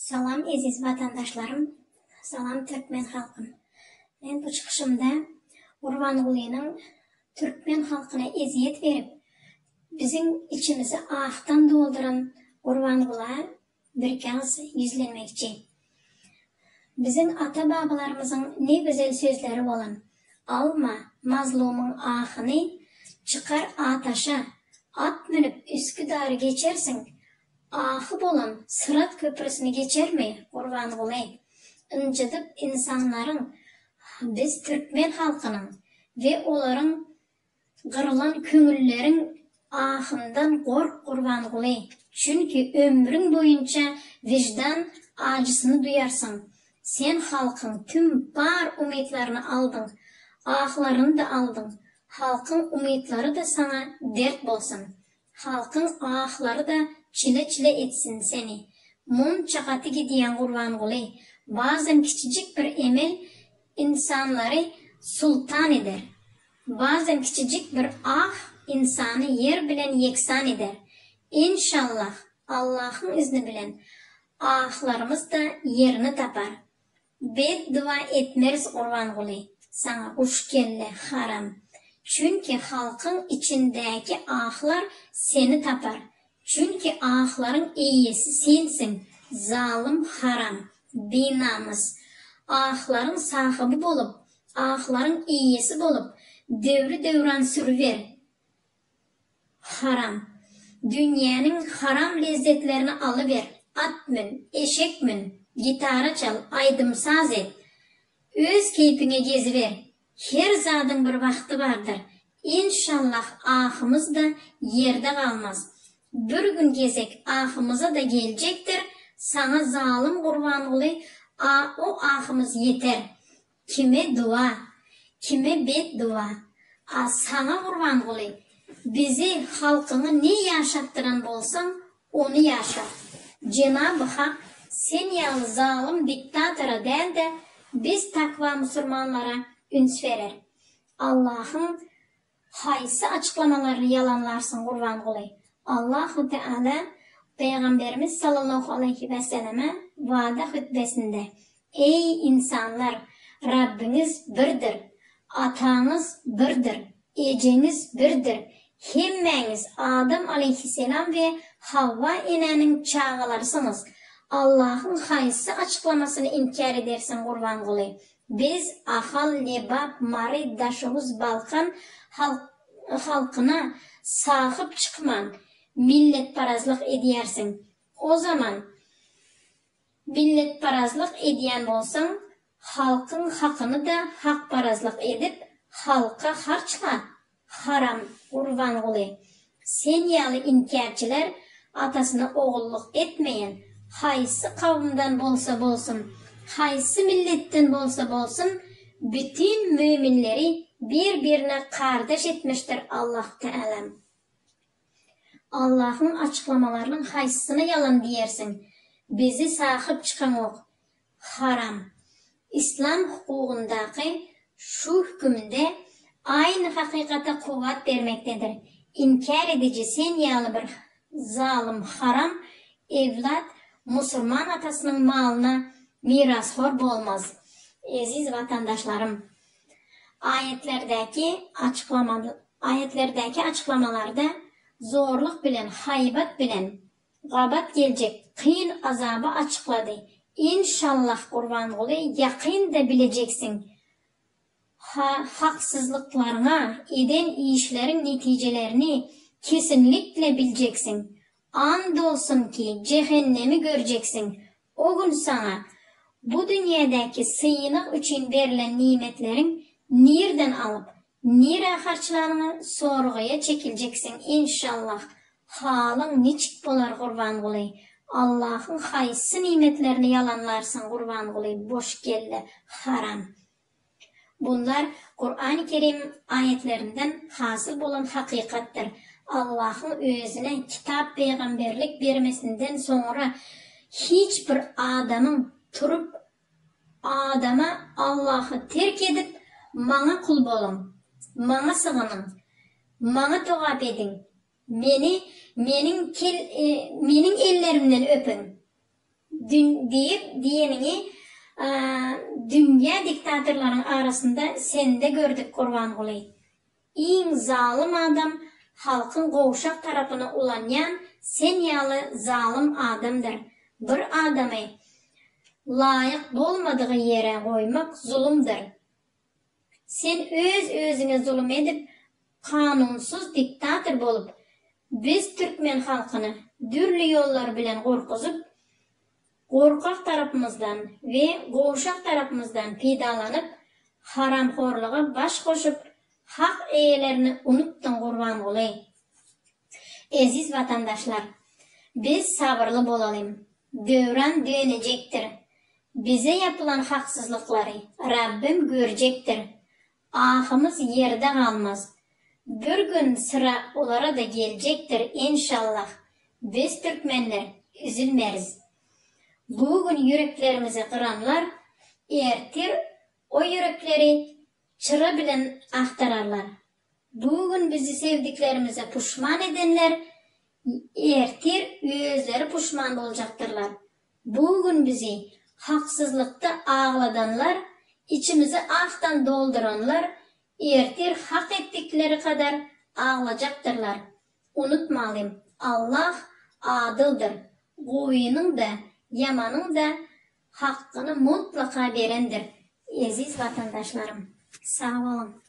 Salam eziz watandaşlarym, salam türkmen halkym. Men bu çykyşymda Gurbangulynyň türkmen halkyna ezýet berip, biziň içimizi ahdan dolduran Gurbangula birki agyz ýüzlenmekçi. Biziň ata-babalarymyzyň ne gözel sözleri bolan, Alma mazlumyň ahyny, çykar ataşa, at münüp Üsküdary geçersiň, Ahy bolan Syrat köprüsini geçermi, Gurbanguly? Ynjydyp ynsanlaryň, biz türkmen halkynyň we olaryň gyrylan köňülleriň ahyndan gork Gurbanguly, çünki ömrüň boýunça wyždan ajysyny duýarsyň. Sen halkyň tüm bar umytlaryny aldyň, ahlaryny-da aldyň. Halkyň umytlary-da saňa dert bolsun. Halkyň ahlary-da çile-çile etsin seni. Munça gaty gidýäň Gurbanguly. Bazan kiçijik bir emel ynsanlary sultan eder. Bazan kiçijik bir ah ynsany ýer bilen ýeksan eder. Enşallah Allahyň izni bilen ahlarymyz-da ýerini tapar. Bet dua etmeris Gurbanguly saňa guş kelle haram çünki halkyň içindäki ahlar seni tapar çünki ahlaryň eýesi sensiň zalym haram binamys ahlaryň sahyby bolup ahlaryň eýesi bolup döwri döwran sürüber Haram. Dünýäniň haram lezzetlerini alyber, at mün, eşek mün, gitara çal, aýdym-saz et. Öz keýpiňe geziber. Her zadyň bir wagty bardyr. Enşallah ahymyz-da ýerde galmaz. Bir gün gezek ahymyza-da geljekdir, saňa zalym Gurbanguly a o ahymyz ýeter. Kime dua, kime bet dua. A saňa Gurbanguly, bizi, halkyňy ne ýaşatdyran bolsaň, ony ýaşat. Jenaby Hak sen ýaly zalym diktatora däl-de, biz takwa musurmanlara üns berer. Allahyň Haýsy açyklamalaryny ýalanlarsyň Gurbanguly? Allahu Teala Pygamberimiz sallallahu aleýhi weseleme wada hutbesinde, Eý ynsanlar! Rabbiňiz birdir, ataňyz birdir, ejeňiz birdir, hemmäňiz Adam aleýhisselam we Hawwa enäniň çagalarysyňyz. Allahyň haýsy açyklamasyny inkär edersiň Gurbanguly? Biz Ahal, Lebap, Mary, Daşoguz, Balkan halkyna sahyp çykman milletparazlyk edýärsiň. O zaman milletparazlyk edýän bolsaň halkyň hakyny-da hakparazlyk edip halka harçla Haram Gurbanguly sen ýaly inkärçiler atasyna ogullyk etmeýän haýsy kawumdan bolsa bolsun haýsy milletden bolsa bolsun bütin möminleri bir birine kardeş etmişdir Allah Tealam. Allahyň açyklamalarynyň haýsysyna ýalan diýersiň bizi sahyp çykaňok haram. Islam hukugyndaky şu hükümde aýny hakykata kuwwat bermekdedir. Inkär ediji sen ýaly bir zalym haram evlat musurman atasynyň malyna mirashor bolmaz. Eziz watandaşlarym! Aýatlerdäki aýatlerdäki açyklamalarda zorluk bilen haýbat bilen gabat geljek kyn azaby açyklady Inşallah Gurbanguly ýakynda bilejeksiň ha haksyzlyklaryňa eden işleriň netijelerini kesinlikle biljeksiň and olsun ki jehennemi görjeksiň o gün saňa bu dünýädäki synag üçin berlen nimetleriň nirden alyp Nirä harçlanyňy sorgaýa çekiljeksiň enşallah halyň niçik bolar Gurbanguly Allahyň haýsy nimetlerini ýalanlarsyň Gurbanguly boş kelle haram Bunlar Kurany Kerim aýatlerinden hasyl bolan hakykatdyr Allahyň özüne kitap pygamberlik bermesinden soňra hiç bir adamyň turup Adama Allahy terk edip, maňa kul boluň, maňa sygynyň, maňa togap ediň, meni meniň meniň ellerimden öpüň! Diýip diýeniňi dünýä diktatorlaryň arasynda sende gördük Gurbanguly. Iň zalym adam halkyň gowşak tarapyny ulanýan sen ýaly zalym adamdyr. Bir adamy laýyk bolmadygy ýere goýmak zulumdyr. Sen öz özüňe zulum edip kanunsyz diktator bolup biz türkmen halkyny dürli ýollar bilen gorkuzyp gorkak tarapymyzdan we gowşak tarapymyzdan peýdalanyp haramhorlyga baş goşup hak eýelerini unutdyň Gurbanguly. Eziz watandaşlar biz sabyrly bolalym döwran dönejekdir Bize ýapylan haksyzlyklary Rabbim görjekdir. Ahymyz ýerde galmaz. Bir gün syra olara-da geljekdir enşallah. Biz türkmenler üzülmeris. Bu gün ýüreklerimizi gyranlar ertir o ýürekleri çyra bilen agtararlar. Bu gün bizi sevdiklerimize puşman edenler ertir özleri puşman boljakdyrlar. Bu gün bizi haksyzlykda agladanlar, içimizi ahdan dolduranlar ertir hak etdikleri kadar aglajakdyrlar. Unutmalym, Allah adyldyr, gowynyň-da, ýamanyň-da hakkyny mutlaka berendir. Eziz watandaşlarym, sag boluň!